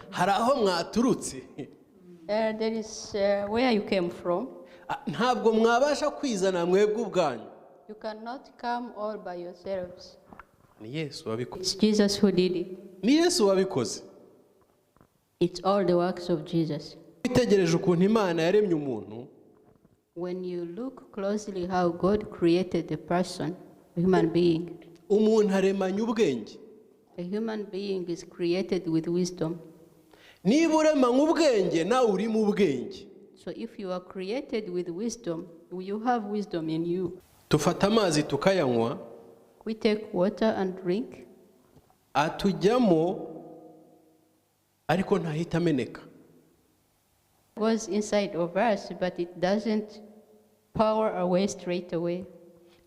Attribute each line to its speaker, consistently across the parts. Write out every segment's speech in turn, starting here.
Speaker 1: Hari aho mwaturutse.
Speaker 2: There is where you came from.
Speaker 1: Ah, ntabwo mwabasha kwizana mwebwe ubwanyu.
Speaker 2: You cannot come all by yourselves.
Speaker 1: Ni Yesu wabikoze.
Speaker 2: It's Jesus who did it.
Speaker 1: Ni Yesu wabikoze.
Speaker 2: It's all the works of Jesus.
Speaker 1: Witegereje ukuntu Imana yaremye umuntu,
Speaker 2: When you look closely how God created the person, a human being,
Speaker 1: umuntu aremanye ubwenge.
Speaker 2: A human being is created with wisdom.
Speaker 1: Niba uremanywe ubwenge, nawe uri mu bwenge.
Speaker 2: So if you are created with wisdom, you have wisdom in you.
Speaker 1: Tufata amazi tukayanywa,
Speaker 2: We take water and drink.
Speaker 1: Atujyamo ariko ntahita ameneka.
Speaker 2: Goes inside of us, but it doesn't power away straight away.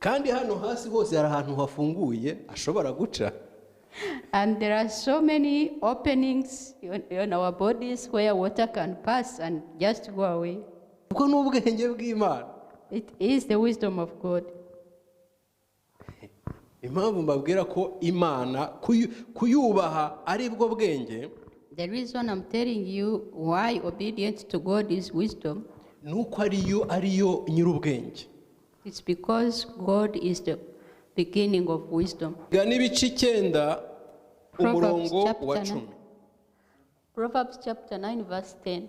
Speaker 1: Kandi hano hasi hose hari ahantu hafunguye ashobora guca.
Speaker 2: And there are so many openings on our bodies where water can pass and just go away.
Speaker 1: Ubwo ni ubwenge bw'Imana.
Speaker 2: It is the wisdom of God.
Speaker 1: Impamvu mbabwira ko Imana kuyubaha ari bwo bwenge,
Speaker 2: The reason I'm telling you why obedience to God is wisdom,
Speaker 1: nuko ariyo nyir'ubwenge.
Speaker 2: It's because God is the beginning of wisdom.
Speaker 1: Ga n'ibice 9,
Speaker 2: Proverbs
Speaker 1: umurongo
Speaker 2: chapter
Speaker 1: wa
Speaker 2: 9.
Speaker 1: 10.
Speaker 2: Proverbs chapter 9 verse 10.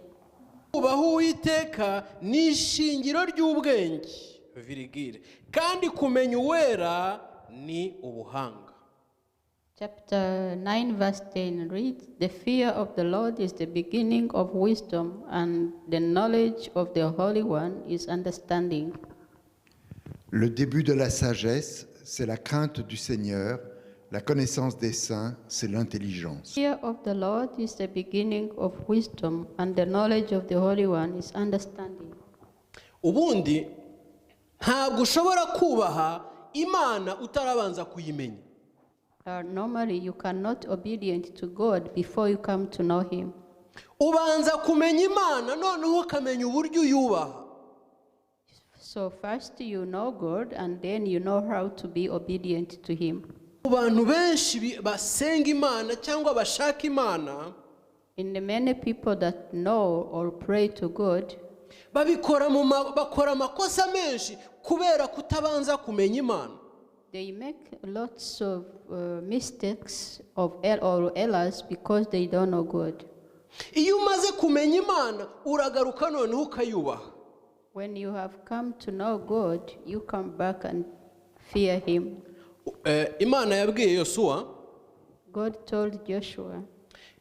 Speaker 1: Kubaha Uwiteka ni ishingiro ry'ubwenge, virigire, kandi kumenya Uwera ni ubuhanga.
Speaker 2: Chapter 9 verse 10 reads, The fear of the Lord is the beginning of wisdom, and the knowledge of the Holy One is understanding.
Speaker 3: Le début de la sagesse, c'est la crainte du Seigneur. La connaissance des saints, c'est l'intelligence.
Speaker 2: The fear of the Lord is the beginning of wisdom, and the knowledge of the Holy One is understanding.
Speaker 1: Ubundi ntabwo ushobora kubaha Imana utarabanza kuyimenya.
Speaker 2: Normally you cannot obedient to God before you come to know him.
Speaker 1: Ubanza kumenya Imana noneho ukamenya uburyo uyubaha.
Speaker 2: So first you know God and then you know how to be obedient to him.
Speaker 1: Mu bantu benshi basenga Imana cyangwa bashaka Imana,
Speaker 2: In the many people that know or pray to God,
Speaker 1: babikora mu bakora amakosa menshi kubera kutabanza kumenya Imana.
Speaker 2: They make lots of mistakes of or errors because they don't know God.
Speaker 1: Iyo umaze kumenya Imana uragaruka noneho ukayubaha.
Speaker 2: When you have come to know God, you come back and fear him.
Speaker 1: Imana yabwiye Yosuwa,
Speaker 2: God told Joshua,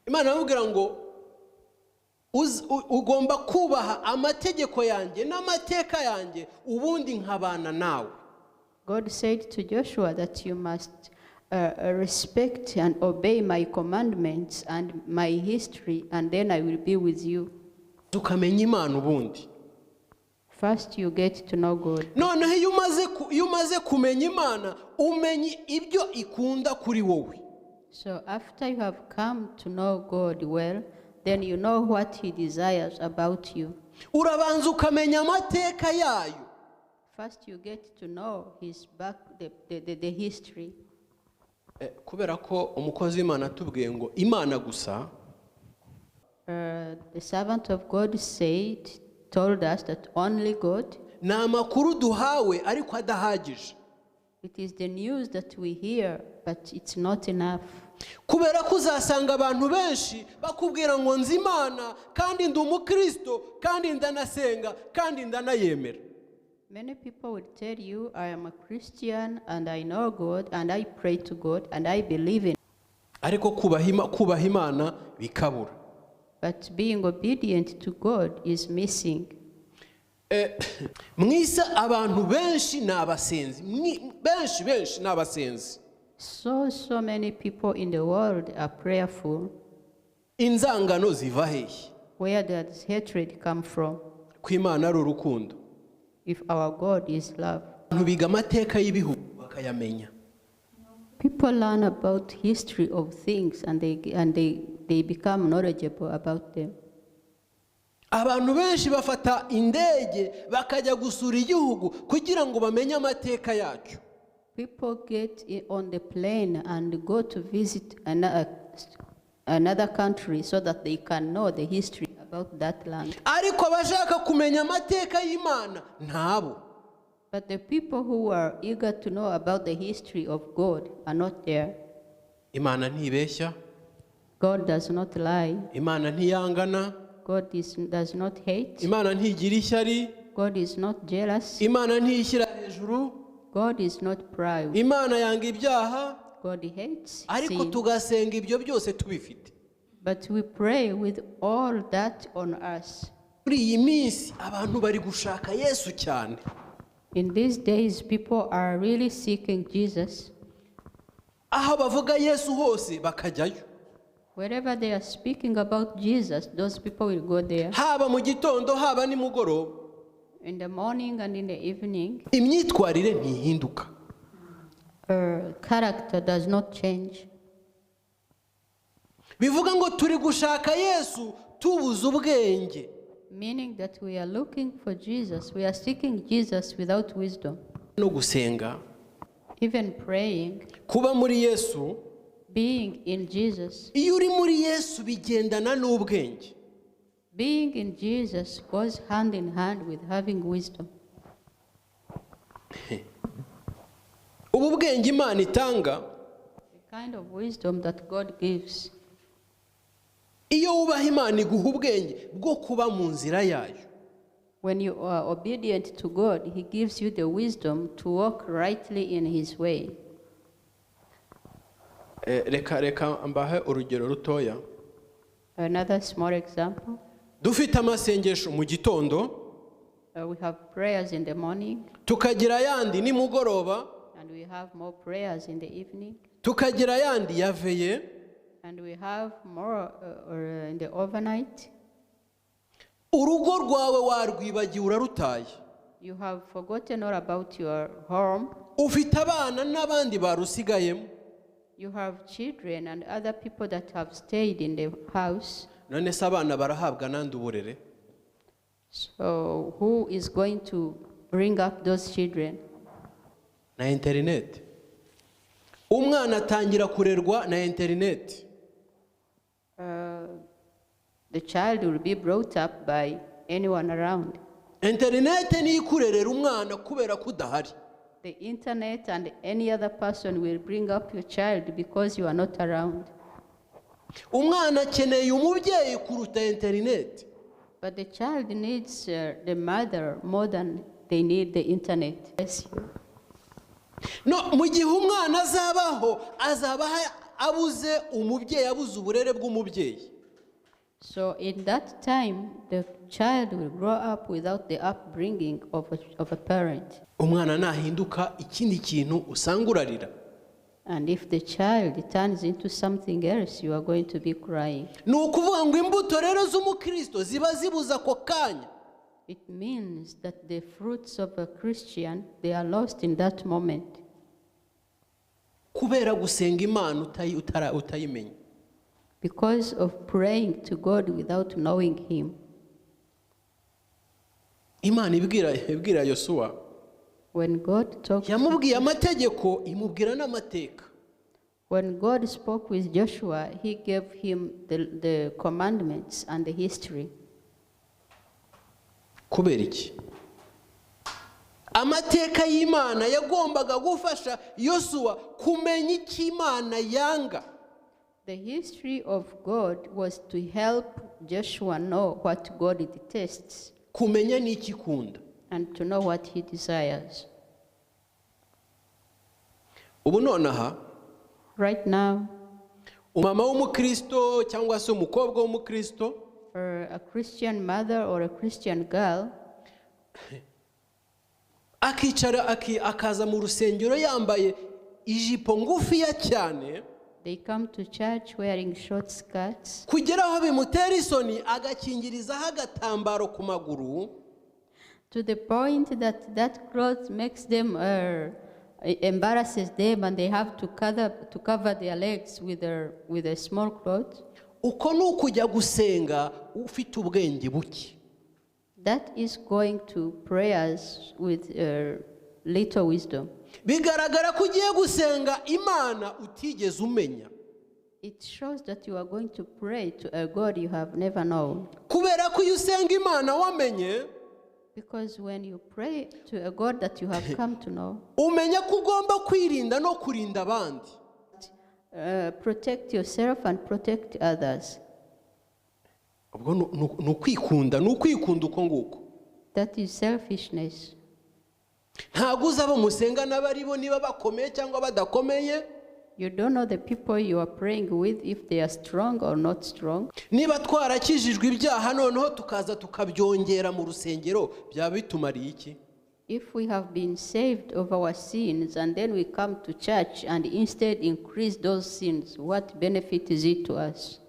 Speaker 1: Imana yamubwira ngo ugomba kubaha amategeko yanjye n'amateka yanjye ubundi nkabana nawe.
Speaker 2: God said to Joshua that you must respect and obey my commandments and my history, and then I will be with you.
Speaker 1: Ukamenya Imana ubundi.
Speaker 2: First you get to know God.
Speaker 1: Noneho iyo umaze kumenya Imana, umenya ibyo ikunda kuri wowe.
Speaker 2: So after you have come to know God well, then you know what he desires about you.
Speaker 1: Urabanza ukamenya amateka yayo.
Speaker 2: First you get to know his back, the history.
Speaker 1: Kubera ko umukozi w'Imana atubwiye ngo Imana gusa,
Speaker 2: The servant of God told us that only God.
Speaker 1: Ni amakuru duhawe ariko adahagije.
Speaker 2: It is the news that we hear, but it's not enough.
Speaker 1: Kubera ko uzasanga abantu benshi bakubwira ngo nzi Imana kandi ndi umukristo kandi ndanasenga kandi ndanayemera.
Speaker 2: Many people will tell you, I am a Christian and I know God and I pray to God and I believe in.
Speaker 1: Ariko kubaha Imana bikabura.
Speaker 2: But being obedient to God is missing.
Speaker 1: Mwisa abantu benshi ni abasenzi. Benshi, benshi ni abasenzi.
Speaker 2: So, so many people in the world are prayerful.
Speaker 1: Inzangano ziva hehe?
Speaker 2: Where does hatred come from?
Speaker 1: Ko Imana ari urukundo.
Speaker 2: If our God is love.
Speaker 1: Abantu biga amateka y'ibihugu bakayamenya.
Speaker 2: People learn about history of things and they they become knowledgeable about them.
Speaker 1: Abantu benshi bafata indege bakajya gusura igihugu kugira ngo bamenye amateka yacyo.
Speaker 2: People get on the plane and go to visit another country so that they can know the history about that land.
Speaker 1: Ariko abashaka kumenya amateka y'Imana ntabo.
Speaker 2: But the people who are eager to know about the history of God are not there.
Speaker 1: Imana ntibeshya.
Speaker 2: God does not lie.
Speaker 1: Imana ntiyangana.
Speaker 2: God does not hate.
Speaker 1: Imana ntigira ishyari.
Speaker 2: God is not jealous.
Speaker 1: Imana ntiyishyira hejuru.
Speaker 2: God is not proud.
Speaker 1: Imana yanga ibyaha.
Speaker 2: God hates
Speaker 1: Ariko
Speaker 2: sin.
Speaker 1: Tugasenga ibyo byose tubifite.
Speaker 2: But we pray with all that on us.
Speaker 1: Muri iyi minsi abantu bari gushaka Yesu cyane.
Speaker 2: In these days, people are really seeking Jesus.
Speaker 1: Aho bavuga Yesu hose bakajyayo.
Speaker 2: Wherever they are speaking about Jesus, those people will go there.
Speaker 1: Haba mu gitondo, haba nimugoroba.
Speaker 2: In the morning and in the evening.
Speaker 1: Imyitwarire ntihinduka.
Speaker 2: Character does not change.
Speaker 1: Bivuga ngo turi gushaka Yesu tubuze ubwenge.
Speaker 2: Meaning that we are looking for Jesus, we are seeking Jesus without wisdom.
Speaker 1: No gusenga.
Speaker 2: Even praying.
Speaker 1: Kuba muri Yesu.
Speaker 2: Being in Jesus.
Speaker 1: Iyo uri muri Yesu bigendana n'ubwenge.
Speaker 2: Being in Jesus goes hand in hand with having wisdom.
Speaker 1: Ubu bwenge Imana itanga.
Speaker 2: The kind of wisdom that God gives.
Speaker 1: Iyo wubaha Imana iguha ubwenge bwo kuba mu nzira yayo.
Speaker 2: When you are obedient to God, He gives you the wisdom to walk rightly in His way.
Speaker 1: Reka mbahe urugero rutoya.
Speaker 2: Another small example.
Speaker 1: Dufite amasengesho mu gitondo.
Speaker 2: We have prayers in the morning.
Speaker 1: Tukagira ayandi nimugoroba.
Speaker 2: And we have more prayers in the evening.
Speaker 1: Tukagira ayandi ya veye.
Speaker 2: And we have more in the overnight.
Speaker 1: Urugo rwawe warwibagiwe urarutaye.
Speaker 2: You have forgotten all about your home.
Speaker 1: Ufite abana n'abandi barusigayemo.
Speaker 2: You have children and other people that have stayed in the house.
Speaker 1: None se abana barahabwa nande uburere?
Speaker 2: So who is going to bring up those children?
Speaker 1: Na internet. Umwana atangira kurerwa na internet.
Speaker 2: The child will be brought up by anyone around.
Speaker 1: Internet ni ikurerera umwana kubera ko udahari.
Speaker 2: The internet and any other person will bring up your child because you are not around.
Speaker 1: Umwana akeneye umubyeyi kuruta internet.
Speaker 2: But the child needs the mother more than they need the internet. Yes.
Speaker 1: No, mu gihe umwana azabaho azaba abuze umubyeyi, abuze uburere bw'umubyeyi.
Speaker 2: So in that time, the child will grow up without the upbringing of a parent.
Speaker 1: Umwana nahinduka ikindi kintu usanga urarira.
Speaker 2: And if the child turns into something else, you are going to be crying.
Speaker 1: Ni ukuvuga ngo imbuto rero z'umukristo ziba zibuze ako kanya.
Speaker 2: It means that the fruits of a Christian, they are lost in that moment.
Speaker 1: Kubera gusenga Imana utayimenya.
Speaker 2: Because of praying to God without knowing Him.
Speaker 1: Imana ibwira Yosuwa.
Speaker 2: When God talked,
Speaker 1: yamubwiye amategeko, imubwira n'amateka.
Speaker 2: When God spoke with Joshua, He gave him the commandments and the history.
Speaker 1: Kubera iki? Amateka y'Imana yagombaga gufasha Yosuwa kumenya icyo Imana yanga.
Speaker 2: The history of God was to help Joshua know what God detests.
Speaker 1: Kumenya n'icyo ikunda.
Speaker 2: And to know what He desires.
Speaker 1: Ubu nonaha,
Speaker 2: Right now,
Speaker 1: umama w'umukristo cyangwa se umukobwa w'umukristo,
Speaker 2: or a Christian mother or a Christian girl,
Speaker 1: akicara akaza mu rusengero yambaye ijipo ngufiya cyane,
Speaker 2: they come to church wearing short skirts.
Speaker 1: Kugera aho bimutera isoni agakingirizaho agatambaro ku maguru.
Speaker 2: To the point that clothes makes them, embarrasses them, and they have to cover their legs with a small cloth.
Speaker 1: Uko ni ukujya gusenga ufite ubwenge buke.
Speaker 2: That is going to prayers with little wisdom.
Speaker 1: Bigaragara ko ugiye gusenga Imana utigeze umenya.
Speaker 2: It shows that you are going to pray to a God you have never known.
Speaker 1: Kubera ko iyo usenga Imana wamenye,
Speaker 2: Because when you pray to a God that you have come to know,
Speaker 1: umenya ko ugomba kwirinda no kurinda abandi.
Speaker 2: Protect yourself and protect others.
Speaker 1: Ubwo ni ukwikunda, ni ukwikunda uko nguko.
Speaker 2: That is selfishness.
Speaker 1: Ntabwo uzi abo musenga n'abaribo niba bakomeye cyangwa badakomeye.
Speaker 2: You don't know the people you are praying with, if they are strong or not strong.
Speaker 1: Niba twarakijijwe ibyaha noneho tukaza tukabyongera mu rusengero, byaba bitumariye iki?
Speaker 2: If we have been saved of our sins and then we come to church and instead increase those sins, what benefit is it to us?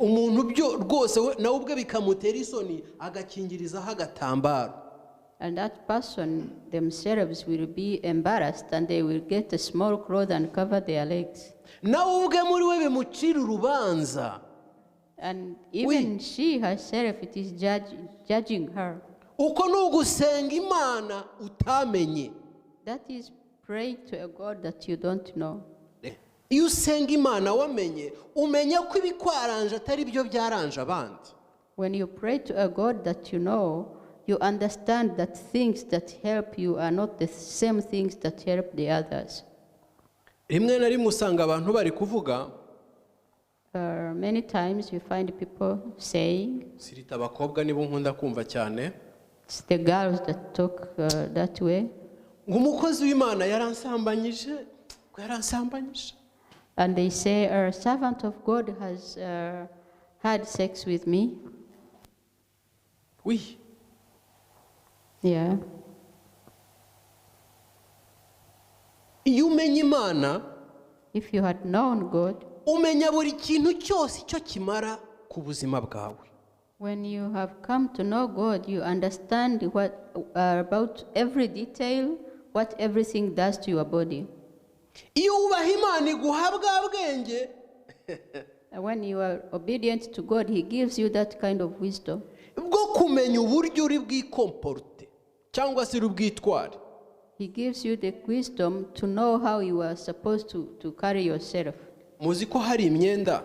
Speaker 1: Umuntu byo rwose we nawe ubwe bikamutera isoni, agakingirizaho agatambaro.
Speaker 2: And that person themselves will be embarrassed and they will get a small cloth and cover their legs.
Speaker 1: Nawe ubwe muri we bimucira urubanza.
Speaker 2: And even she herself, it is judging her.
Speaker 1: Uko ni ugusenga Imana utamenye.
Speaker 2: That is praying to a God that you don't know.
Speaker 1: Iyo usenga Imana wamenye, umenya ko ibikwaranje atari byo byaranje abandi.
Speaker 2: When you pray to a God that you know, you understand that things that help you are not the same things that help the others.
Speaker 1: Rimwe na rimwe usanga abantu bari kuvuga,
Speaker 2: Many times you find people saying,
Speaker 1: sirita abakobwa nibo nkunda kumva cyane,
Speaker 2: it's the girls that talk that way.
Speaker 1: Ngo umukozi w'Imana yaransambanyije, ngo yaransambanyije.
Speaker 2: And they say, a servant of God has had sex with me.
Speaker 1: Oui.
Speaker 2: Yeah.
Speaker 1: Iyo umenya Imana,
Speaker 2: If you had known God,
Speaker 1: umenya buri kintu cyose icyo kimara ku buzima bwawe.
Speaker 2: When you have come to know God, you understand what about every detail, what everything does to your body.
Speaker 1: Iyo wubaha Imana iguha bwa bwenge.
Speaker 2: When you are obedient to God, He gives you that kind of wisdom.
Speaker 1: Bwo kumenya uburyo uri bwikomporte cyangwa se uri bwitware.
Speaker 2: He gives you the wisdom to know how you are supposed to carry yourself.
Speaker 1: Muzi ko hari imyenda.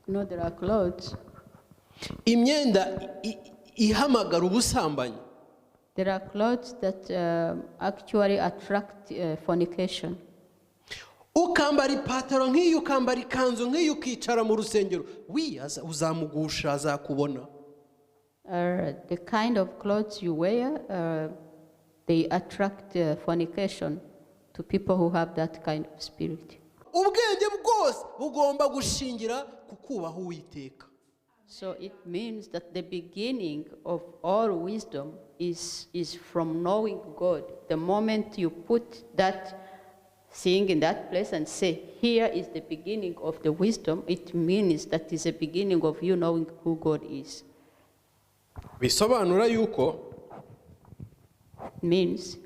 Speaker 2: You know, there are clothes.
Speaker 1: Imyenda ihamagara ubusambanyi.
Speaker 2: There are clothes that actually attract fornication.
Speaker 1: Ukambara ipataro nk'iyo, ukambara ikanzu nk'iyo, ukicara mu rusengero, wi uzamugusha azakubona.
Speaker 2: The kind of clothes you wear, they attract fornication to people who have that kind of spirit.
Speaker 1: Ubwenge bwose bugomba gushingira ku kubaha Uwiteka.
Speaker 2: So it means that the beginning of all wisdom is from knowing God. The moment you put that thing in that place and say, here is the beginning of the wisdom, it means that is the beginning of you knowing who God is.
Speaker 1: Bisobanura yuko
Speaker 2: Means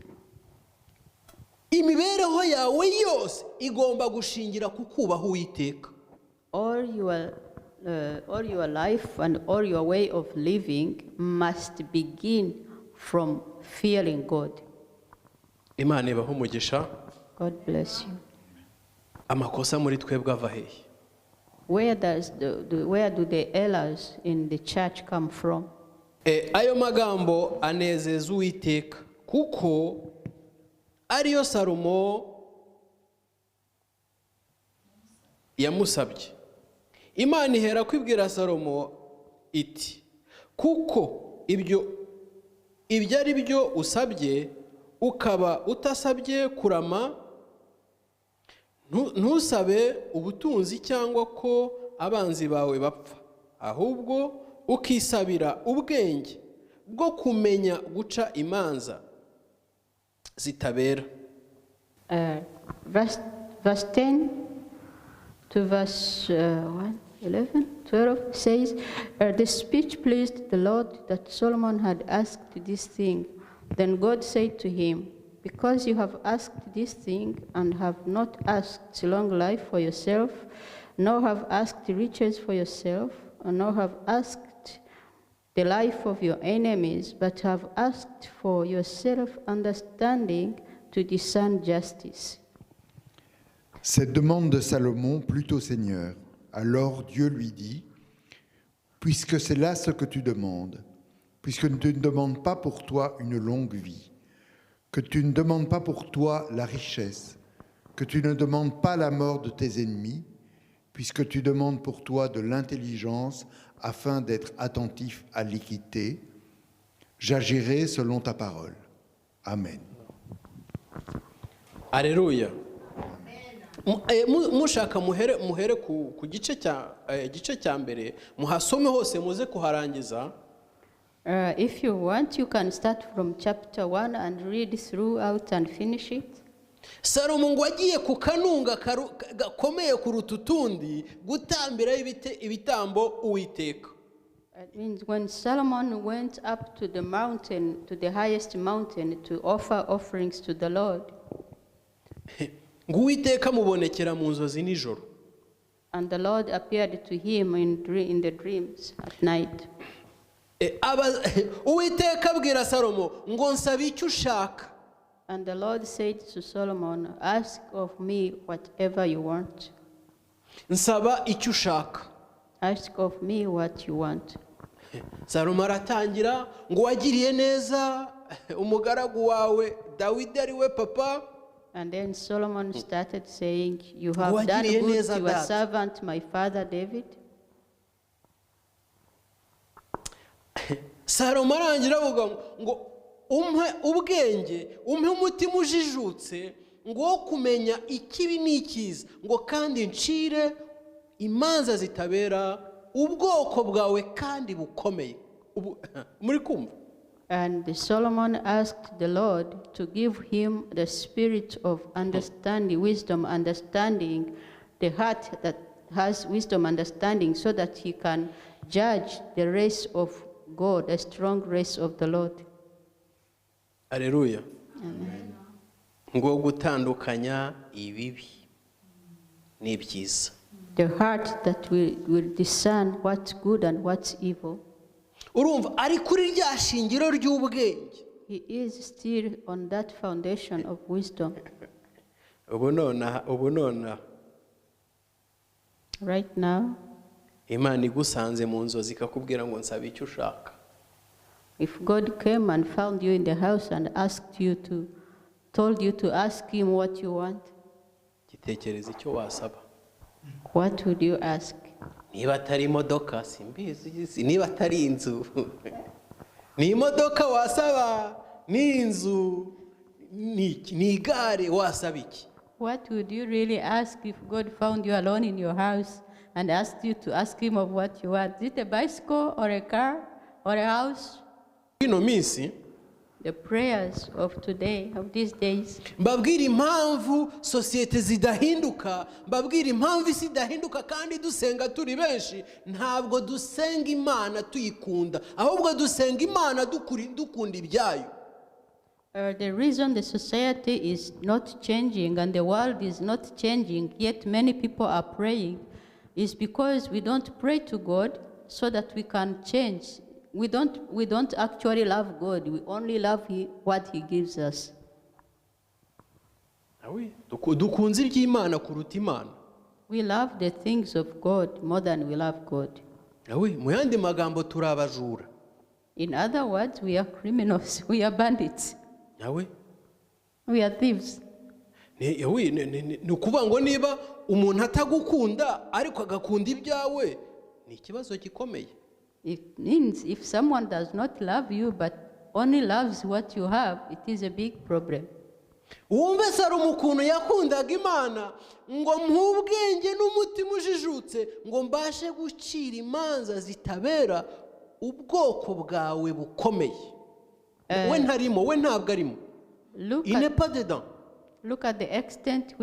Speaker 1: imibereho yawe yose igomba gushingira ku kubaha Uwiteka.
Speaker 2: All your life and all your way of living must begin from fearing God.
Speaker 1: Imana ibahe umugisha.
Speaker 2: God bless you.
Speaker 1: Amakosa muri twebwe ava hehe?
Speaker 2: Where do the errors in the church come from?
Speaker 1: Ayo magambo anezeza Uwiteka kuko ariyo Salomo yamusabye. Imana ihera kwibwira Salomo iti, kuko ibyo ari byo usabye, ukaba utasabye kurama, ntusabe ubutunzi cyangwa ko abanzi bawe bapfa, ahubwo ukisabira ubwenge bwo kumenya guca imanza zitabera.
Speaker 2: Verse 10 to verse 1, 11, 12 says, the speech pleased the Lord that Solomon had asked this thing. Then God said to him, because you have asked this thing and have not asked long life for yourself, nor have asked riches for yourself, nor have asked the life of your enemies, but have asked for yourself understanding to discern justice.
Speaker 3: Cette demande de Salomon plut au Seigneur. Alors Dieu lui dit, puisque c'est là ce que tu demandes, puisque tu ne demandes pas pour toi une longue vie, que tu ne demandes pas pour toi la richesse, que tu ne demandes pas la mort de tes ennemis, puisque tu demandes pour toi de l'intelligence afin d'être attentif à l'équité, j'agirai selon ta parole. Amen.
Speaker 1: Aleluya. Mushaka muhere ku gice cya mbere, muhasome hose, muze kuharangiza.
Speaker 2: If you want, you can start from chapter 1 and read throughout and finish it.
Speaker 1: Salomo ngo agiye ku kanunga gakomeye kuruta utundi gutambiraho ibitambo Uwiteka.
Speaker 2: It means when Solomon went up to the mountain, to the highest mountain, to offer offerings to the Lord,
Speaker 1: ngo Uwiteka amubonekera mu nzozi nijoro.
Speaker 2: And the Lord appeared to him in the dreams at night.
Speaker 1: Uwiteka abwira Salomo ngo nsaba icyo ushaka.
Speaker 2: And the Lord said to Solomon, "Ask of me whatever you want."
Speaker 1: Nsaba icyo ushaka.
Speaker 2: Ask of me what you want.
Speaker 1: Salomo aratangira ngo wagiriye neza umugaragu wawe Dawidi, ari we papa.
Speaker 2: And then Solomon started saying, "You have done
Speaker 1: Wagiriye
Speaker 2: good
Speaker 1: neza
Speaker 2: to your
Speaker 1: data.
Speaker 2: Servant, my father David."
Speaker 1: Salomo arangira avuga ngo umpe ubwenge, umpe umutima ujijutse ngo wo kumenya ikibi n'icyiza, ngo kandi ncire imanza zitabera ubwoko bwawe kandi bukomeye. Ubu muri kumva?
Speaker 2: And Solomon asked the Lord to give him the spirit of understanding, wisdom, understanding, the heart that has wisdom, understanding, so that he can judge the race of God, a strong race of the Lord.
Speaker 1: Aleluya. Ngo gutandukanya ibibi n'ibyiza.
Speaker 2: The heart that will discern what's good and what's evil.
Speaker 1: Urumva ari kuri rya shingiro ry'ubwenge.
Speaker 2: He is still on that foundation of wisdom.
Speaker 1: Ubu nonaha
Speaker 2: Right now,
Speaker 1: Imana igusanze mu nzozi ikakubwira ngo nsaba icyo ushaka,
Speaker 2: if God came and found you in the house and asked you to, told you to ask him what you want,
Speaker 1: gitekereza icyo wasaba.
Speaker 2: What would you ask?
Speaker 1: Niba atari imodoka, simbizi, niba atari inzu, ni imodoka wasaba, ni inzu, ni iki? Ni igare, wasaba iki?
Speaker 2: What would you really ask if God found you alone in your house and asked you to ask him of what you want? Is it a bicycle or a car or a house?
Speaker 1: Ino minsi
Speaker 2: The prayers of today, of these days,
Speaker 1: mbabwira impamvu sosiyete zidahinduka, mbabwira impamvu isi idahinduka kandi dusenga turi benshi. Ntabwo dusenga Imana tuyikunda, ahubwo dusenga Imana dukunda ibyayo.
Speaker 2: The reason the society is not changing and the world is not changing, yet many people are praying, is because we don't pray to God so that we can change. We don't actually love God, we only love what He gives us.
Speaker 1: Dukunze iby'Imana kuruta Imana.
Speaker 2: We love the things of God more than we love God.
Speaker 1: Awi, mu yandi magambo turi abajura.
Speaker 2: In other words, we are criminals, we are bandits,
Speaker 1: Awi.
Speaker 2: We are thieves.
Speaker 1: Awi, ni ukuvuga ngo niba umuntu atagukunda ariko agakunda ibyawe, ni ikibazo gikomeye.
Speaker 2: It means if someone does not love you but only loves what you have, it is a big problem.
Speaker 1: Wumve Salomo ukuntu yakundaga Imana, ngo ubwenge n'umutima ujijutse ngo mbashe gucira imanza zitabera ubwoko bwawe bukomeye. We ntarimo, we ntabwo arimo.
Speaker 2: Look
Speaker 1: il
Speaker 2: at,
Speaker 1: n'est pas dedans.
Speaker 2: Look at the extent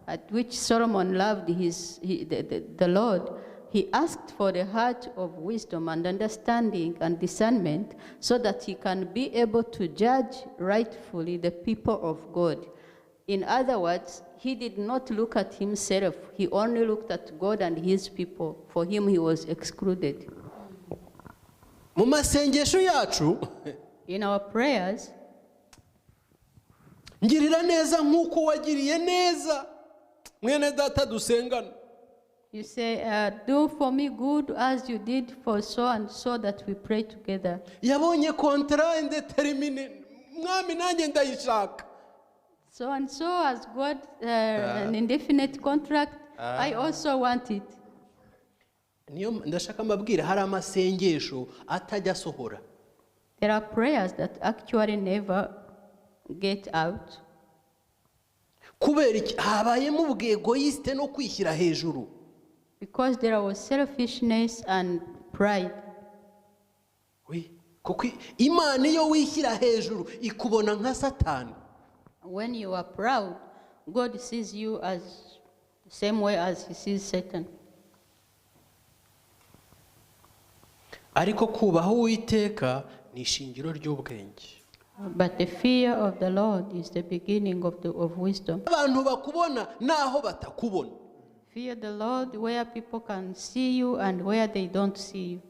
Speaker 2: at which Solomon loved the Lord. He asked for the heart of wisdom and understanding and discernment so that he can be able to judge rightfully the people of God. In other words, he did not look at himself. He only looked at God and his people. For him, he was excluded.
Speaker 1: Mu masengesho yacu,
Speaker 2: In our prayers,
Speaker 1: ngirira neza nk'uko wagiriye neza mwene data dusengana.
Speaker 2: You say, "Do for me good as you did for so and so that we pray together."
Speaker 1: Yabonye contrat indéterminé, mwami nanjye ndayishaka.
Speaker 2: So and so has got an indefinite contract. I also want it.
Speaker 1: Niyo ndashaka mbabwira, hari amasengesho atajya asohora.
Speaker 2: There are prayers that actually never get out.
Speaker 1: Kubera iki? Habayemo ubwégoïste no kwishyira hejuru.
Speaker 2: Because there was selfishness and pride.
Speaker 1: Oui, kuko Imana iyo wishyira hejuru ikubona nka Satani.
Speaker 2: When you are proud, God sees you as the same way as he sees Satan.
Speaker 1: Ariko kubaha Uwiteka ni ishingiro ry'ubwenge.
Speaker 2: But the fear of the Lord is the beginning of wisdom.
Speaker 1: Abantu bakubona n'aho batakubona.
Speaker 2: Fear the Lord where people can see you and where they don't see you.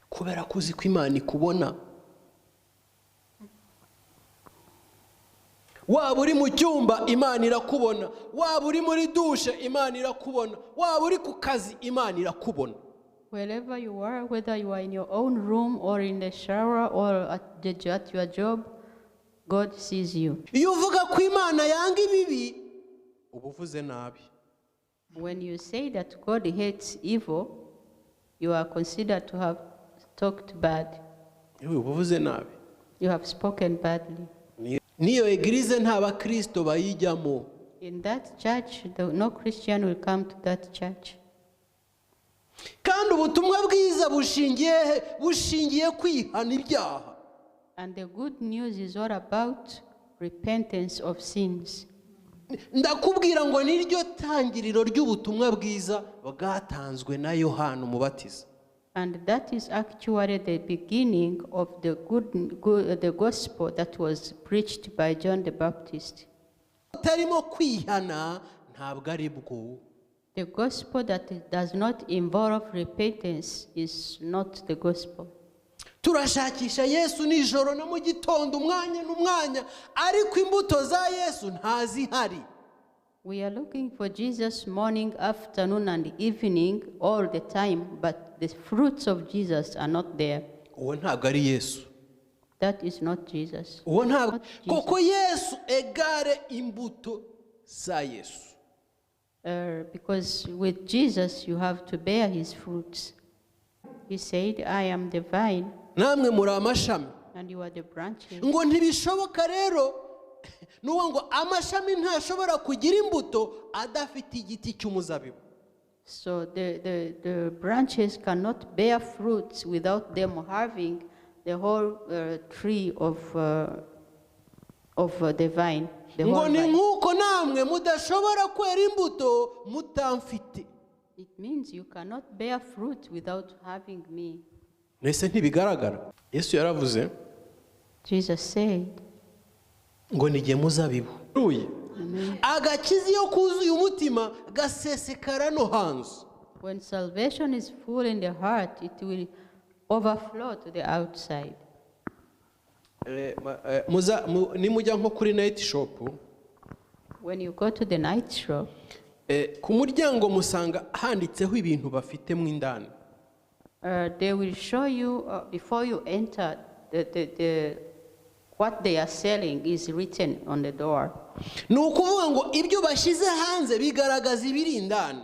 Speaker 1: Kubera ko uzi ko Imana ikubona, waba uri mu cyumba, Imana irakubona. Waba uri muri douche, Imana irakubona. Waba uri ku kazi, Imana irakubona.
Speaker 2: Wherever you are, whether you are in your own room or in the shower or at your job, God sees you.
Speaker 1: Iyo uvuga ko Imana yanga ibibi, uba uvuze nabi.
Speaker 2: When you say that God hates evil, you are considered to have talked bad.
Speaker 1: Yewe, uba uvuze nabi.
Speaker 2: You have spoken badly.
Speaker 1: N'iyo église nta bakristo bayijyamo.
Speaker 2: In that church, no Christian will come to that church.
Speaker 1: Kandi ubutumwa bwiza bushingiye he? Bushingiye kwihana ibyaha.
Speaker 2: And the good news is all about repentance of sins.
Speaker 1: Ndakubwira ngo niryo tangiriro ry'ubutumwa bwiza bwatanzwe na Yohana Umubatiza.
Speaker 2: And that is actually the beginning of the gospel that was preached by John the Baptist.
Speaker 1: Utarimo kwihana ntabwo ari bwo.
Speaker 2: The gospel that does not involve repentance is not the gospel.
Speaker 1: Turashakisha Yesu nijoro na mu gitondo, umwanya n'umwanya, ariko imbuto za Yesu ntazihari.
Speaker 2: We are looking for Jesus morning, afternoon, and evening all the time, but the fruits of Jesus are not there.
Speaker 1: Uwo ntabwo ari Yesu.
Speaker 2: That is not Jesus.
Speaker 1: Uwo ntabwo
Speaker 2: Not Jesus.
Speaker 1: koko Yesu égale imbuto za Yesu.
Speaker 2: Because with Jesus you have to bear his fruits. He said, "I am the vine,"
Speaker 1: namwe muri amashami,
Speaker 2: and you are the branches.
Speaker 1: Ngo ntibishoboka rero nuwo ngo amashami ntashobora kugira imbuto adafite igiti cy'umuzabibu.
Speaker 2: So the branches cannot bear fruits without them having the whole tree of the vine. The
Speaker 1: Ngo
Speaker 2: whole
Speaker 1: ni
Speaker 2: vine.
Speaker 1: nk'uko namwe mudashobora kwera imbuto mutamfite.
Speaker 2: It means you cannot bear fruit without having me.
Speaker 1: Mbese ntibigaragara? Yesu yaravuze
Speaker 2: Jesus said,
Speaker 1: ngo ni jye muzabibu. Agakiza iyo kuzuye umutima gasesekara no hanze.
Speaker 2: When salvation is full in the heart, it will overflow to the outside.
Speaker 1: Nimujya nko kuri night shop,
Speaker 2: When you go to the night shop,
Speaker 1: ku muryango musanga handitseho ibintu bafite mo indani.
Speaker 2: They will show you before you enter what they are selling is written on the door.
Speaker 1: Ni ukuvuga ngo ibyo bashyize hanze bigaragaza ibiri indani.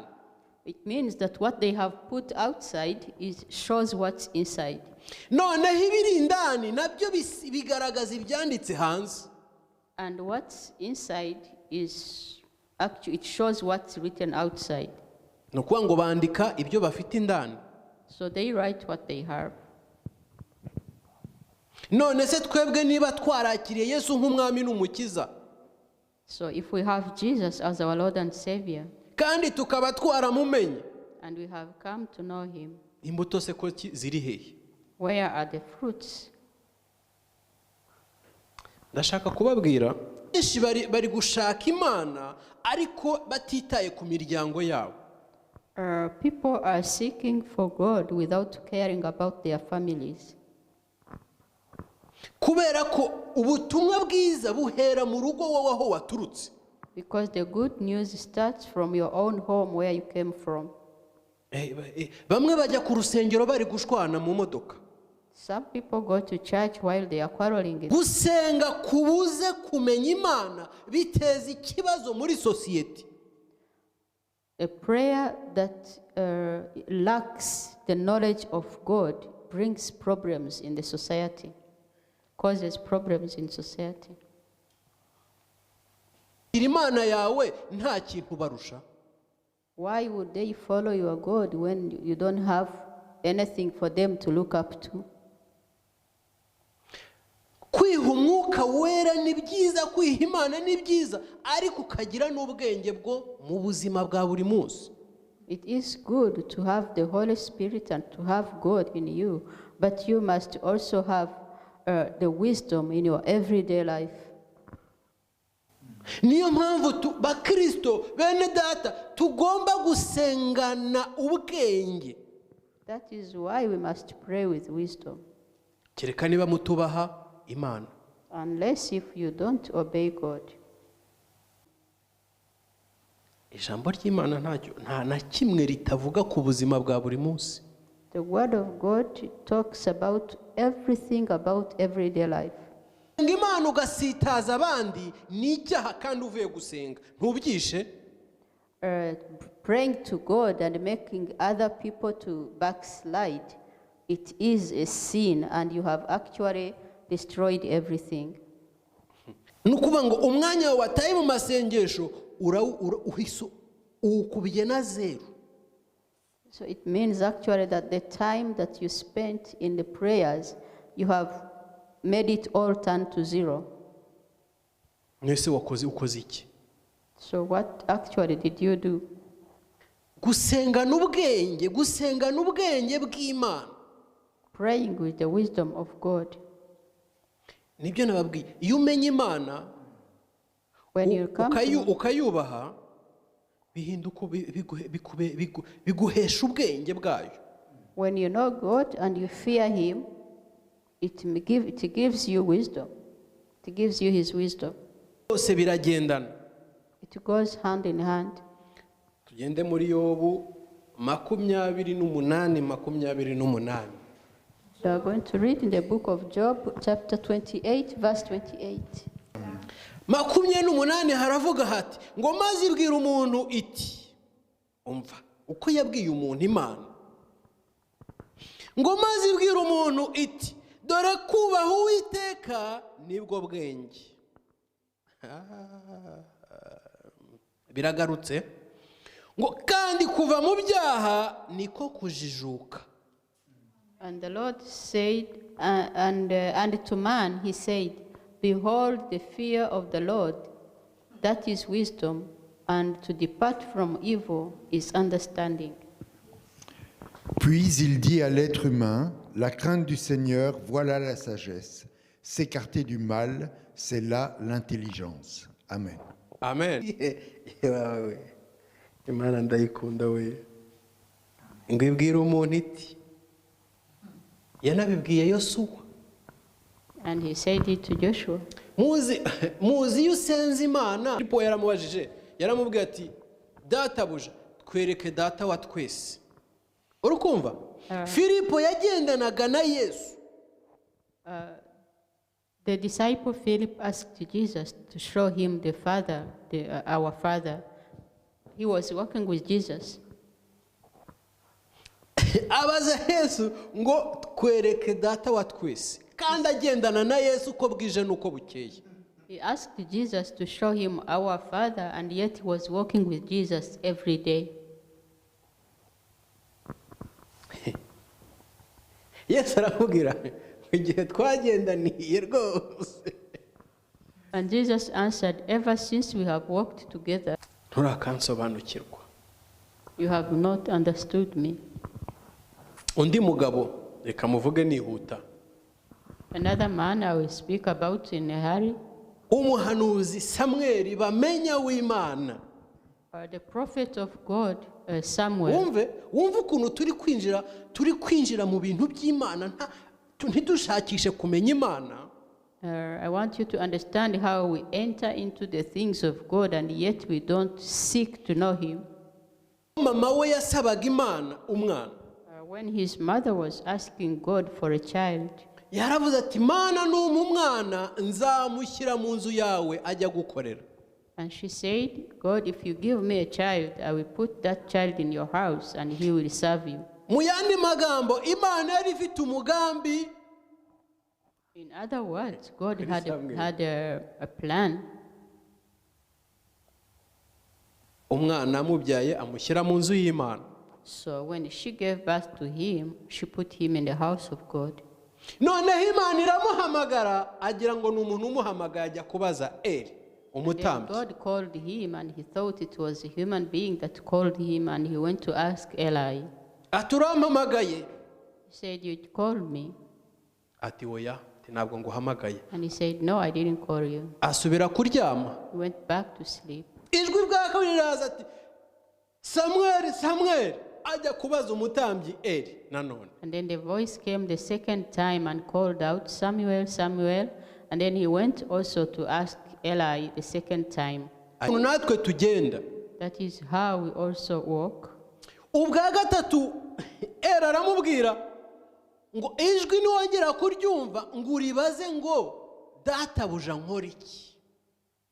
Speaker 2: It means that what they have put outside shows what's inside.
Speaker 1: Noneho ibiri indani nabyo bigaragaza ibyanditse hanze.
Speaker 2: And what's inside is actually, it shows what's written outside.
Speaker 1: Ni ukuvuga ngo bandika ibyo bafite indani.
Speaker 2: So they write what they have.
Speaker 1: None se twebwe niba twarakiriye Yesu nk'umwami n'umukiza,
Speaker 2: So if we have Jesus as our Lord and Savior,
Speaker 1: kandi tukaba twaramumenye,
Speaker 2: and we have come to know him,
Speaker 1: imbuto se ko ziri hehe?
Speaker 2: Where are the fruits?
Speaker 1: Ndashaka kubabwira benshi bari gushaka Imana ariko batitaye ku miryango yabo.
Speaker 2: People are seeking for God without caring about their families.
Speaker 1: Kubera ko ubutumwa bwiza buhera mu rugo wowe aho waturutse.
Speaker 2: Because the good news starts from your own home where you came from.
Speaker 1: Bamwe bajya ku rusengero bari gushwana mu modoka.
Speaker 2: Some people go to church while they are quarreling.
Speaker 1: Gusenga kubuze kumenya Imana biteza ikibazo muri sosiyete.
Speaker 2: A prayer that lacks the knowledge of God brings problems in the society, causes problems in society.
Speaker 1: Imana yawe nta kintu barusha.
Speaker 2: Why would they follow your God when you don't have anything for them to look up to?
Speaker 1: Kwiha Umwuka Wera ni byiza, kwiha Imana ni byiza, ariko ukagira n'ubwenge bwo mu buzima bwa buri munsi.
Speaker 2: It is good to have the Holy Spirit and to have God in you, but you must also have the wisdom in your everyday life.
Speaker 1: Niyo mpamvu bakristo bene data tugomba gusengana ubwenge.
Speaker 2: That is why we must pray with wisdom.
Speaker 1: Kereka niba mutubaha Imana.
Speaker 2: Unless if you don't obey God.
Speaker 1: Ijambo ry'Imana ntacyo nta na kimwe ritavuga ku buzima bwa buri munsi.
Speaker 2: The word of God talks about everything about everyday life.
Speaker 1: Gusenga Imana ugasitaza abandi ni icyaha kandi uvuye gusenga ntubyishe.
Speaker 2: Praying to God and making other people to backslide, it is a sin, and you have actually destroyed everything.
Speaker 1: Ni ukuvuga ngo umwanya wawe wataye mu masengesho uhise uwukubye na zeru.
Speaker 2: So it means actually that the time that you spent in the prayers, you have made it all turn to zero.
Speaker 1: Mwese wakoze ukoze iki?
Speaker 2: So what actually did you do?
Speaker 1: Gusengana ubwenge, gusengana ubwenge bw'Imana.
Speaker 2: Praying with the wisdom of God.
Speaker 1: Nibyo nababwiye, iyo umenya Imana
Speaker 2: When you come to,
Speaker 1: ukayubaha bihinduka biguhesha ubwenge bwayo.
Speaker 2: When you know God and you fear Him, it gives you wisdom. It gives you His wisdom.
Speaker 1: Byose biragendana.
Speaker 2: It goes hand in hand.
Speaker 1: Tugende muri Yobu 28 28.
Speaker 2: We are going to read in the book of Job, chapter 28, verse 28.
Speaker 1: 28 haravuga hati ngo maze ibwira umuntu iti, umva uko yabwiye umuntu Imana, ngo maze ibwira umuntu iti dore kubaha Uwiteka nibwo bwenge. Biragarutse ngo kandi kuva mu byaha niko kujijuka.
Speaker 2: And the Lord said, and to man he said, behold, the fear of the Lord, that is wisdom, and to depart from evil is understanding.
Speaker 3: Puis il dit à l'être humain, la crainte du Seigneur, voilà la sagesse. S'écarter du mal, c'est là l'intelligence. Amen.
Speaker 1: Amen. Imana ndayikunda we. Ngo ibwire umuntu iti, yanabibwiye Yosuwa.
Speaker 2: And he said it to Joshua.
Speaker 1: Muzi iyo usenze Imana, Filipo yaramubajije, yaramubwiye ati databuja twereke data wa twese. Urukumva? Filipo yagendanaga na Yesu.
Speaker 2: The disciple Philip asked Jesus to show him the Father, our Father. He was walking with Jesus.
Speaker 1: Abaza Yesu ngo twereke data wa twese, kandi agendana na Yesu uko bwije n'uko bukeye.
Speaker 2: He asked Jesus to show him our Father, and yet he was walking with Jesus every day.
Speaker 1: Yesu aramubwira igihe twagendaniye rwose.
Speaker 2: And Jesus answered, ever since we have walked together,
Speaker 1: nturakansobanukirwa.
Speaker 2: You have not understood me.
Speaker 1: Undi mugabo reka muvuge nihuta.
Speaker 2: Another man I will speak about in a hurry,
Speaker 1: Umuhanuzi Samweli bamenya w'Imana.
Speaker 2: The prophet of God, Samuel.
Speaker 1: Wumve ukuntu turi kwinjira mu bintu by'Imana, ntidushakishe kumenya Imana.
Speaker 2: I want you to understand how we enter into the things of God and yet we don't seek to know Him.
Speaker 1: Mama we yasabaga Imana umwana,
Speaker 2: When his mother was asking God for a child,
Speaker 1: yaravuze ati: "Mana, numpa umwana nzamushyira mu nzu yawe ajya gukorera."
Speaker 2: and she said, "God, if you give me a child, I will put that child in your house and he will serve you."
Speaker 1: Mu yandi magambo, Imana yari ifite umugambi.
Speaker 2: In other words, God
Speaker 1: Kuri
Speaker 2: had
Speaker 1: Samuel.
Speaker 2: a plan.
Speaker 1: Umwana amubyaye amushyira mu nzu y'Imana.
Speaker 2: So when she gave birth to him, she put him in the house of God.
Speaker 1: Noneho Imana iramuhamagara, agira ngo ni umuntu umuhamagaye, ajya kubaza Eri
Speaker 2: Then
Speaker 1: umutambyi.
Speaker 2: God called him, and he thought it was a human being that called him, and he went to ask Eli.
Speaker 1: Ati: "Urampamagaye?"
Speaker 2: He said, "You called me."
Speaker 1: Ati: "Oya," ati: "ntabwo nguhamagaye."
Speaker 2: And he said, "No, I didn't call you."
Speaker 1: Asubira kuryama.
Speaker 2: He went back to sleep.
Speaker 1: Ijwi bwa kabiri riraza ati: "Samweli, Samweli." Ajya kubaza umutambyi Eri nanone.
Speaker 2: And then the voice came the second time and called out, "Samuel, Samuel." And then he went also to ask Eli the second time.
Speaker 1: Natwe tugenda.
Speaker 2: That is how we also walk.
Speaker 1: Ubwa gatatu Eri aramubwira ngo: "Ijwi niwongera kuryumva ngo uribaze ngo: 'Databuja, nkora iki?'"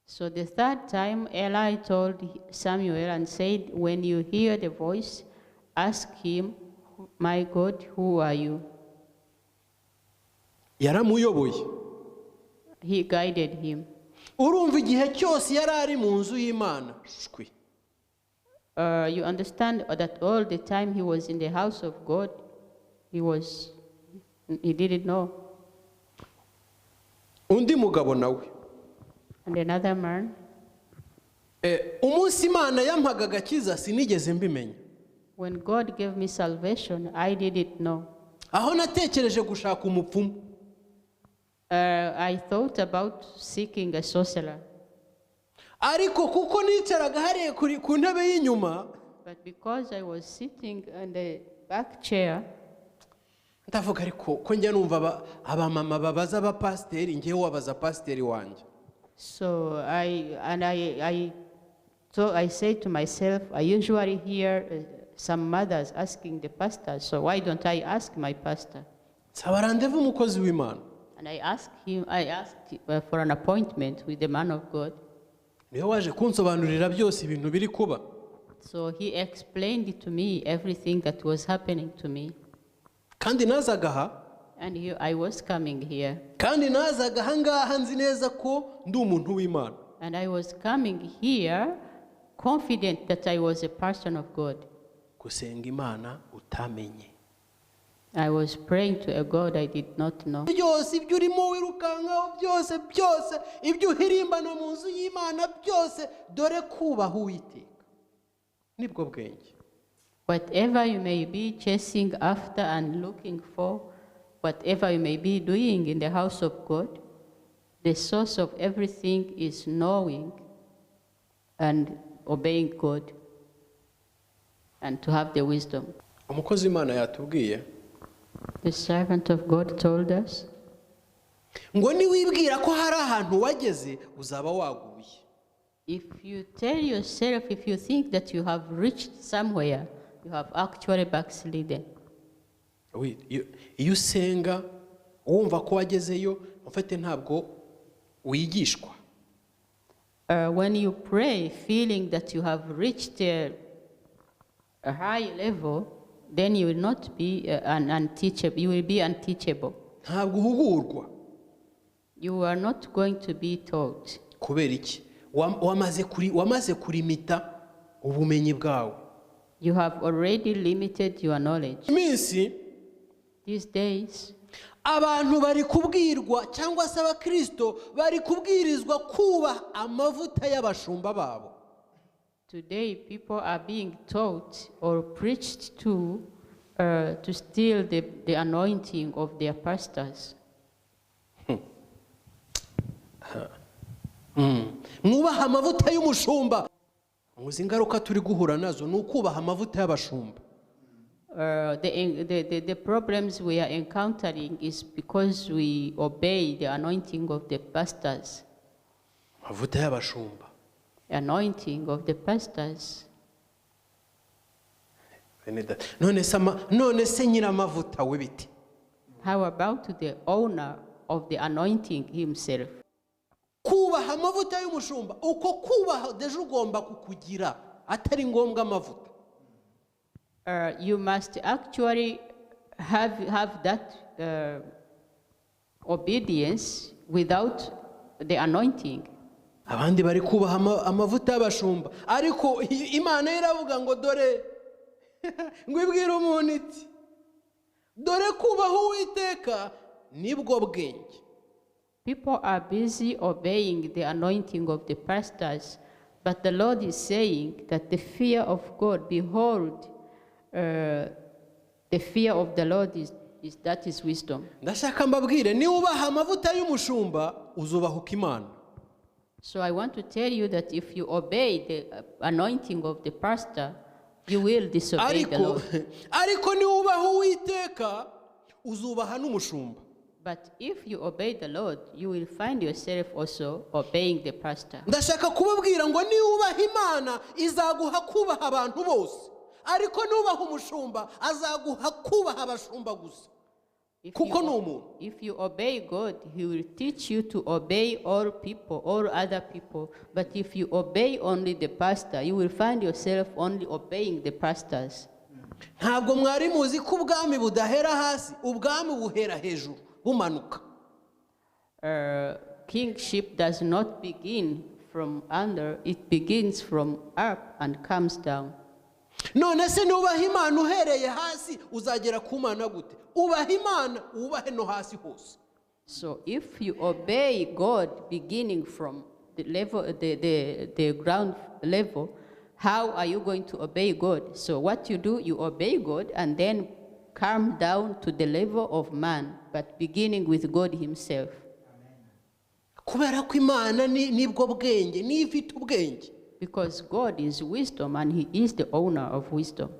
Speaker 2: So the third time, Eli told Samuel and said, "When you hear the voice, ask him, 'My God, who are you?'"
Speaker 1: Yaramuyoboye.
Speaker 2: He guided him.
Speaker 1: Urumva igihe cyose yari ari mu nzu y'Imana shwi.
Speaker 2: You understand that all the time he was in the house of God, he didn't know.
Speaker 1: Undi mugabo nawe,
Speaker 2: And another man,
Speaker 1: Umunsi Imana yampaga agakiza sinigeze mbimenya.
Speaker 2: when God gave me salvation, I didn't know.
Speaker 1: Aho natekereje gushaka umupfumu.
Speaker 2: I thought about seeking a sorcerer.
Speaker 1: Ariko kuko nicaraga hariya ku ntebe y'inyuma,
Speaker 2: But because I was sitting on the back chair,
Speaker 1: ndavuga: "Ariko ko njya numva abamama babaza abapasiteri, ngewe wabaza pasiteri wanjye."
Speaker 2: So I and I so I say to myself, I usually hear some mothers asking the pastor, so why don't I ask my pastor?
Speaker 1: Nsaba rendez-vous umukozi w'Imana.
Speaker 2: And I asked him, I asked for an appointment with the man of God.
Speaker 1: Niwe waje kunsobanurira byose ibintu biri kuba.
Speaker 2: So he explained to me everything that was happening to me.
Speaker 1: Kandi nazaga aha.
Speaker 2: And I was coming here.
Speaker 1: Kandi nazaga aha ngaha nzi neza ko ndi umuntu w'Imana.
Speaker 2: And I was coming here confident that I was a person of God.
Speaker 1: Gusenga Imana utamenye.
Speaker 2: I was praying to a God I did not know.
Speaker 1: Byose ibyo urimo wirukankaho byose, byose ibyo uhirimbana mu nzu y'Imana byose, dore kubaha Uwiteka nibwo bwenge.
Speaker 2: Whatever you may be chasing after and looking for, whatever you may be doing in the house of God, the source of everything is knowing and obeying God and to have the wisdom.
Speaker 1: Umukozi w'Imana yatubwiye
Speaker 2: The servant of God told us
Speaker 1: ngo niwibwira ko hari ahantu wageze uzaba waguye.
Speaker 2: if you tell yourself, if you think that you have reached somewhere, you have actually backslidden.
Speaker 1: Iyo usenga wumva ko wagezeyo ufite, ntabwo wigishwa.
Speaker 2: When you pray feeling that you have reached a high level, then you will not be unteachable. You will be unteachable.
Speaker 1: Ntabwo uhugurwa.
Speaker 2: You are not going to be taught.
Speaker 1: Kubera iki? Wamaze kurimita ubumenyi bwawe.
Speaker 2: You have already limited your knowledge.
Speaker 1: Iminsi
Speaker 2: These days,
Speaker 1: abantu bari kubwirwa cyangwa se abakirisito bari kubwirizwa kubaha amavuta y'abashumba babo.
Speaker 2: Today people are being taught or preached to steal the anointing of their pastors.
Speaker 1: Mwubaha amavuta y'umushumba. Muzi ingaruka turi guhura nazo ni ukubaha amavuta y'abashumba.
Speaker 2: The problems we are encountering is because we obey the anointing of the pastors.
Speaker 1: Amavuta y'abashumba.
Speaker 2: Anointing of the pastors.
Speaker 1: Bene data, none se nyir'amavuta we bite?
Speaker 2: How about the owner of the anointing himself?
Speaker 1: Kubaha amavuta y'umushumba, uko kubaha déjà ugomba kukugira atari ngombwa amavuta.
Speaker 2: You must actually have that obedience without the anointing.
Speaker 1: Abandi bari kubaha amavuta y'abashumba, ariko Imana iravuga ngo dore, ngo ibwire umuntu iti dore kubaha Uwiteka nibwo bwenge.
Speaker 2: People are busy obeying the anointing of the pastors, but the Lord is saying that the fear of God, behold, the fear of the Lord is that is wisdom.
Speaker 1: Ndashaka mbabwire, niwubaha amavuta y'umushumba uzubahuka Imana.
Speaker 2: So I want to tell you that if you obey the anointing of the pastor, you will disobey the
Speaker 1: Ariko
Speaker 2: Lord.
Speaker 1: Ariko niwubaha Uwiteka uzubaha n'umushumba.
Speaker 2: But if you obey the Lord, you will find yourself also obeying the pastor.
Speaker 1: Ndashaka kubabwira ngo niwubaha Imana izaguha kubaha abantu bose, ariko nubaha umushumba azaguha kubaha abashumba gusa.
Speaker 2: If
Speaker 1: Kuko ni umuntu.
Speaker 2: You obey God, He will teach you to obey all people, all other people. But if you obey only the pastor, you will find yourself only obeying the pastors.
Speaker 1: Ntabwo mwari muzi ko ubwami budahera hasi, ubwami buhera hejuru bumanuka.
Speaker 2: Kingship does not begin from under, it begins from up and comes down.
Speaker 1: None se nubaha Imana uhereye hasi uzagera ku Mana gute? Ubaha Imana wubahe no hasi hose.
Speaker 2: So if you obey God beginning from the level, the ground level, how are you going to obey God? So what you do, you obey God and then come down to the level of man, but beginning with God himself.
Speaker 1: Kubera ko Imana nibwo bwenge, niyo ifite ubwenge.
Speaker 2: Because God is wisdom and he is the owner of wisdom.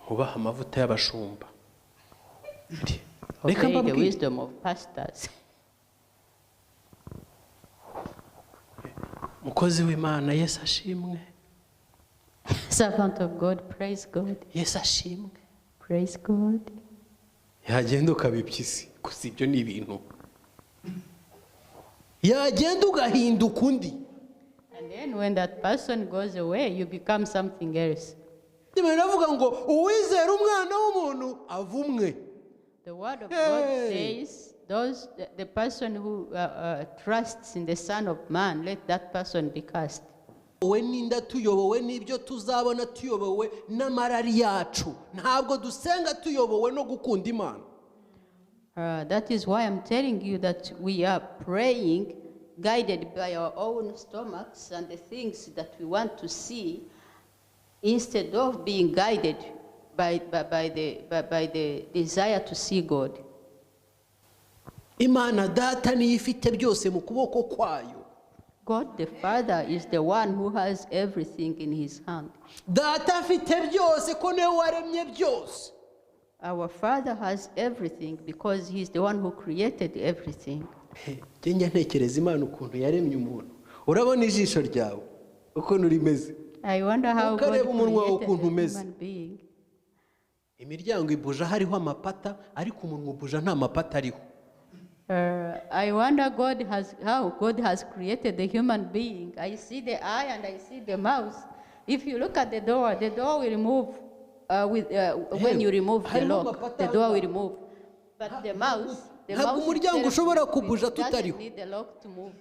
Speaker 1: Ubaha amavuta y'abashumba. Reka
Speaker 2: Obey the
Speaker 1: mbabwire.
Speaker 2: Wisdom of pastors.
Speaker 1: Mukozi w'Imana, Yesu ashimwe.
Speaker 2: Servant of God, praise God.
Speaker 1: Yesu ashimwe.
Speaker 2: Praise God.
Speaker 1: Yagenda ukabipyisi, gusa ibyo ni ibintu. Yagenda ugahinduka undi.
Speaker 2: And then when that person goes away, you become something else.
Speaker 1: Biravuga ngo uwizera umwana w'umuntu avumwe.
Speaker 2: The word of God
Speaker 1: Hey.
Speaker 2: says, the person who trusts in the Son of Man, let that person be cursed.
Speaker 1: Wowe n'inda tuyobowe n'ibyo tuzabona, tuyobowe n'amarari yacu, ntabwo dusenga tuyobowe no gukunda Imana.
Speaker 2: That is why I'm telling you that we are praying guided by our own stomachs and the things that we want to see, instead of being guided by the desire to see God.
Speaker 1: Imana Data niyo ifite byose mu kuboko kwayo.
Speaker 2: God the Father is the one who has everything in his hand.
Speaker 1: Data afite byose ko niwe waremye byose.
Speaker 2: Our Father has everything because he's the one who created everything.
Speaker 1: He, njya ntekereza Imana ukuntu yaremye umuntu. Urabona ijisho ryawe ukuntu rimeze.
Speaker 2: I wonder how God
Speaker 1: Ukareba umunwa wawe
Speaker 2: created
Speaker 1: ukuntu
Speaker 2: the
Speaker 1: umeze.
Speaker 2: human being.
Speaker 1: Imiryango ibuja hariho amapata, ariko umunwa ubuja nta mapata ariho.
Speaker 2: I wonder how God has created the human being. I see the eye and I see the mouth. If you look at the door, the door will move when you remove the
Speaker 1: Harimo
Speaker 2: lock.
Speaker 1: amapata
Speaker 2: The door will
Speaker 1: aho.
Speaker 2: move. But the mouth, the
Speaker 1: Ntabwo
Speaker 2: mouth
Speaker 1: umuryango
Speaker 2: itself
Speaker 1: ushobora kubuja
Speaker 2: doesn't
Speaker 1: tutariho.
Speaker 2: Need the lock to move.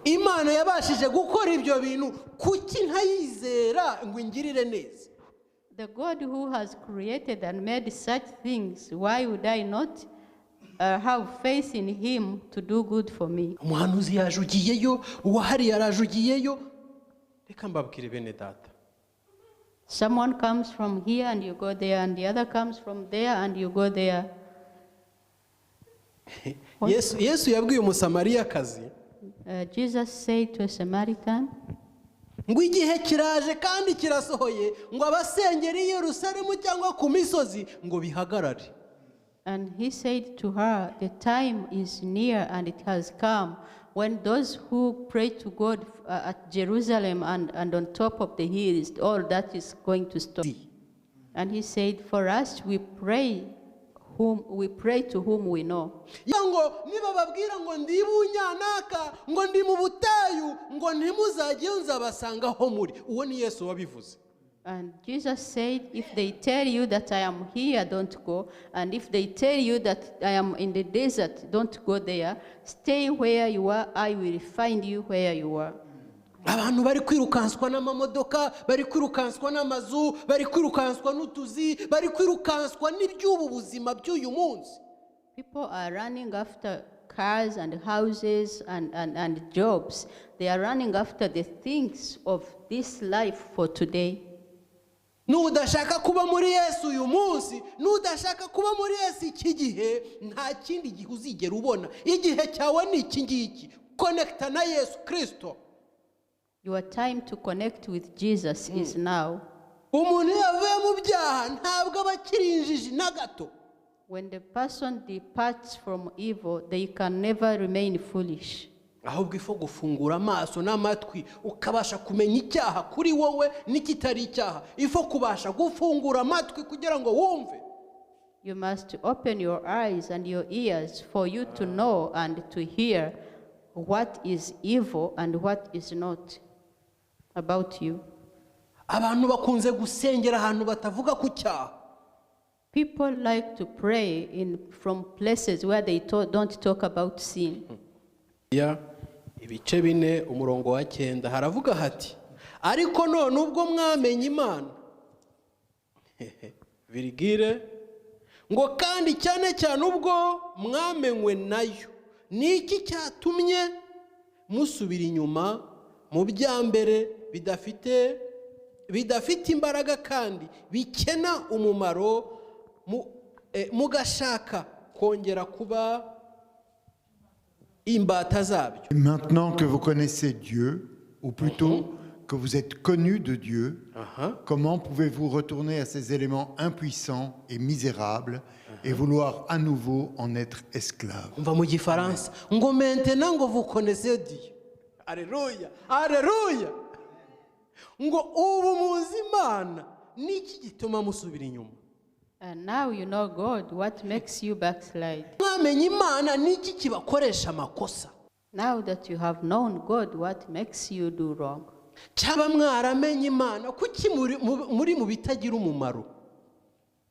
Speaker 1: Imana yabashije gukora ibyo bintu, kuki ntayizera ngo ingirire neza?
Speaker 2: The God who has created and made such things, why would I not have faith in him to do good for me?
Speaker 1: Umuhanuzi yajugiyeyo, uwahari yarajugiyeyo. Reka mbabwire bene data.
Speaker 2: Someone comes from here and you go there, and the other comes from there and you go there.
Speaker 1: Yesu, Yesu yabwiye Umusamariyakazi
Speaker 2: Jesus said to a Samaritan,
Speaker 1: ngo igihe kiraje kandi kirasohoye ngo abasengera i Yerusalemu cyangwa ku misozi ngo bihagarare.
Speaker 2: And he said to her, "The time is near and it has come when those who pray to God at Jerusalem and on top of the hills, all that is going to stop." And he said, "For us, we pray to whom we know."
Speaker 1: Ngo nibababwira ngo ndi bunyanaka, ngo ndi mu butayu, ngo ntimuzajyeyo, nzabasanga aho muri. Uwo ni Yesu wabivuze.
Speaker 2: And Jesus said, "If they tell you that I am here, don't go. And if they tell you that I am in the desert, don't go there. Stay where you are. I will find you where you are."
Speaker 1: Abantu bari kwirukanswa n'amamodoka, bari kwirukanswa n'amazu, bari kwirukanswa n'utuzi, bari kwirukanswa n'iby'ubu buzima by'uyu munsi.
Speaker 2: People are running after cars and houses and jobs. They are running after the things of this life for today.
Speaker 1: Nudashaka kuba muri Yesu uyu munsi, nudashaka kuba muri Yesu iki gihe, nta kindi gihe uzigera ubona. Igihe cyawe ni iki ngiki. Connecta na Yesu Kirisito.
Speaker 2: Your time to connect with Jesus is now.
Speaker 1: Umuntu iyo avuye mu byaha ntabwo aba akiri injiji na gato.
Speaker 2: When the person departs from evil, they can never remain foolish.
Speaker 1: Ahubwo il faut gufungura amaso n'amatwi, ukabasha kumenya icyaha kuri wowe n'ikitari icyaha. Il faut kubasha gufungura amatwi kugira ngo wumve.
Speaker 2: You must open your eyes and your ears for you to know and to hear what is evil and what is not about you.
Speaker 1: Abantu bakunze gusengera ahantu batavuga ku cyaha.
Speaker 2: People like to pray from places where they don't talk about sin.
Speaker 1: Ya ibice 4, umurongo wa 9, haravuga hati: "Ariko none ubwo mwamenye Imana," virgule, ngo "kandi cyane cyane ubwo mwamenywe nayo, ni iki cyatumye musubira inyuma mu bya mbere bidafite imbaraga kandi bikena umumaro, mugashaka kongera kuba imbata zabyo?"
Speaker 3: Maintenant que vous connaissez Dieu, ou plutôt que vous êtes connu de Dieu, comment pouvez-vous retourner à ces éléments impuissants et misérables et vouloir à nouveau en être esclave?
Speaker 1: Umva mu Gifaransa ngo: "Maintenant ngo vous connaissez Dieu." Aleluya, aleluya! Ngo ubu muzi Imana, niki gituma musubira inyuma?
Speaker 2: And now you know God, what makes you backslide?
Speaker 1: Mwamenye Imana, niki kibakoresha amakosa?
Speaker 2: Now that you have known God, what makes you do wrong?
Speaker 1: Cyaba mwaramenye Imana, kuki muri mu bitagira umumaro?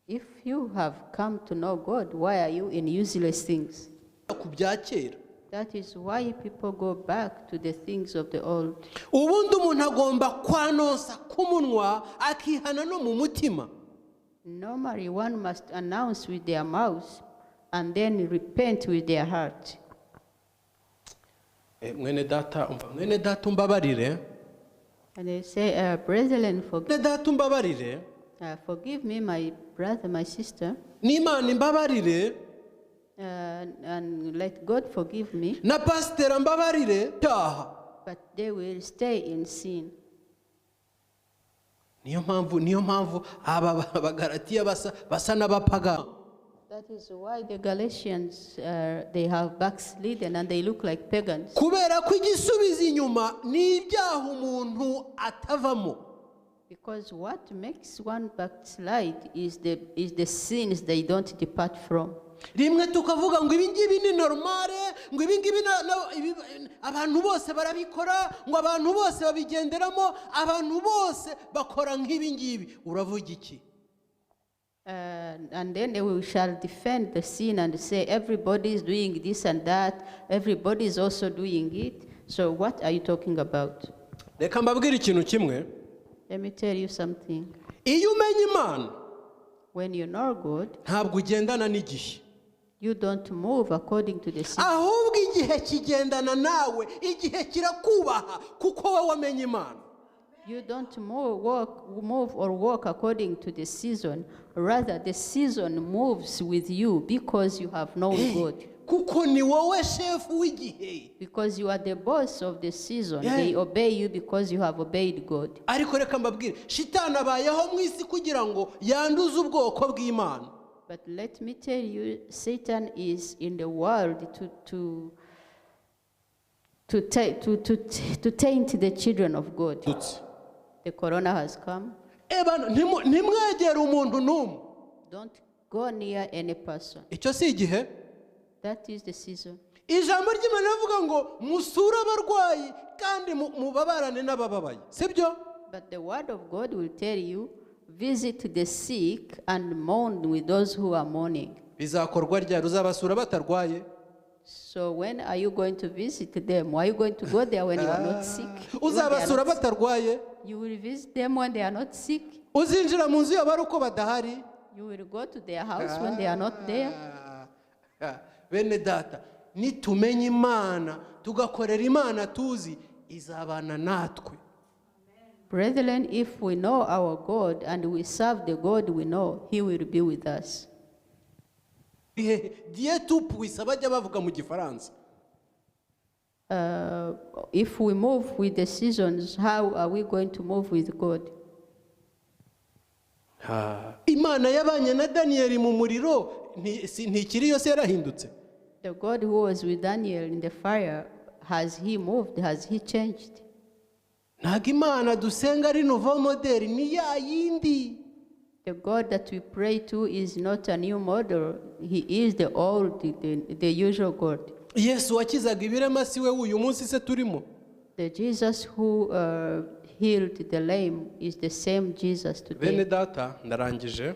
Speaker 2: If you have come to know God, why are you in useless things?
Speaker 1: Ku bya kera.
Speaker 2: That is why people go back to the things of the old.
Speaker 1: Ubundi umuntu agomba kwanonsa ku munwa, akihana no mu mutima.
Speaker 2: Normally, one must announce with their mouth and then repent with their heart.
Speaker 1: Mwene data, umva, mwene data, umbabarire.
Speaker 2: And they say, "Brethren,
Speaker 1: Mwene data, umbabarire.
Speaker 2: Forgive me, my brother, my sister,
Speaker 1: N'Imana imbabarire.
Speaker 2: And let God forgive me,"
Speaker 1: Na pasiteri ambabarire cyaha.
Speaker 2: But they will stay in sin.
Speaker 1: Niyo mpamvu aba Bagaratiya basa n'abapagani.
Speaker 2: That is why the Galatians, they have backslidden and they look like pagans.
Speaker 1: Kubera ko igisubiza inyuma ni ibyaha umuntu atavamo.
Speaker 2: Because what makes one backslide is the sins they don't depart from.
Speaker 1: Rimwe tukavuga ngo ibi ngibi ni normal, ngo ibi ngibi abantu bose barabikora, ngo abantu bose babigenderamo, abantu bose bakora nk'ibi ngibi. Uravuga iki?
Speaker 2: And then they shall defend the sin and say, "Everybody is doing this and that, everybody is also doing it. So what are you talking about?"
Speaker 1: Reka mbabwire ikintu kimwe.
Speaker 2: Let me tell you something.
Speaker 1: Iyo umenya Imana,
Speaker 2: When you know God,
Speaker 1: ntabwo ugendana n'igihe.
Speaker 2: You don't move according to the season.
Speaker 1: Ahubwo igihe kigendana nawe. Igihe kirakubaha kuko wowe wamenye Imana.
Speaker 2: You don't move or walk according to the season. Rather, the season moves with you because you have known God.
Speaker 1: Kuko ni wowe shefu w'igihe.
Speaker 2: Because you are the boss of the season. They obey you because you have obeyed God.
Speaker 1: Ariko reka mbabwire, shitani abayeho mu isi kugira ngo yanduze ubwoko bw'Imana.
Speaker 2: But let me tell you, Satan is in the world to taint the children of God.
Speaker 1: Dutse.
Speaker 2: The corona has come.
Speaker 1: Eba, ntimwegere umuntu n'umwe.
Speaker 2: Don't go near any person.
Speaker 1: Icyo si igihe.
Speaker 2: That is the season.
Speaker 1: Ijambo ry'Imana rivuga ngo musure abarwayi kandi mubabarane n'abababaye, sibyo?
Speaker 2: But the word of God will tell you, visit the sick and mourn with those who are mourning.
Speaker 1: Bizakorwa ryari? Uzabasura batarwaye?
Speaker 2: So when are you going to visit them? Are you going to go there when you are not sick? When they are
Speaker 1: Uzabasura
Speaker 2: not sick.
Speaker 1: batarwaye?
Speaker 2: You will visit them when they are not sick.
Speaker 1: Uzinjira mu nzu yabo ari uko badahari?
Speaker 2: You will go to their house when they are not there.
Speaker 1: Bene data, nitumenya Imana tugakorera Imana tuzi, izabana natwe.
Speaker 2: Brethren, if we know our God and we serve the God we know, he will be with us.
Speaker 1: Dieu tout puissant bajya bavuga mu Gifaransa.
Speaker 2: If we move with the seasons, how are we going to move with God?
Speaker 1: Imana yabanye na Daniel mu muriro, ntikiri yose yarahindutse.
Speaker 2: The God who was with Daniel in the fire, has he moved? Has he changed?
Speaker 1: Ntabwo Imana dusenga ari nouveau modèle, ni ya yindi.
Speaker 2: The God that we pray to is not a new model. He is the old, the usual God.
Speaker 1: Yesu wakizaga ibirema si we uyu munsi se turimo?
Speaker 2: The Jesus who healed the lame is the same Jesus today.
Speaker 1: Bene data, ndarangije.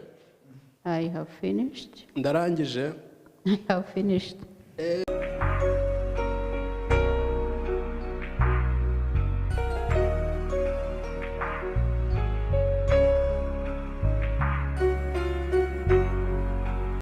Speaker 2: I have finished.
Speaker 1: Ndarangije.
Speaker 2: I have finished.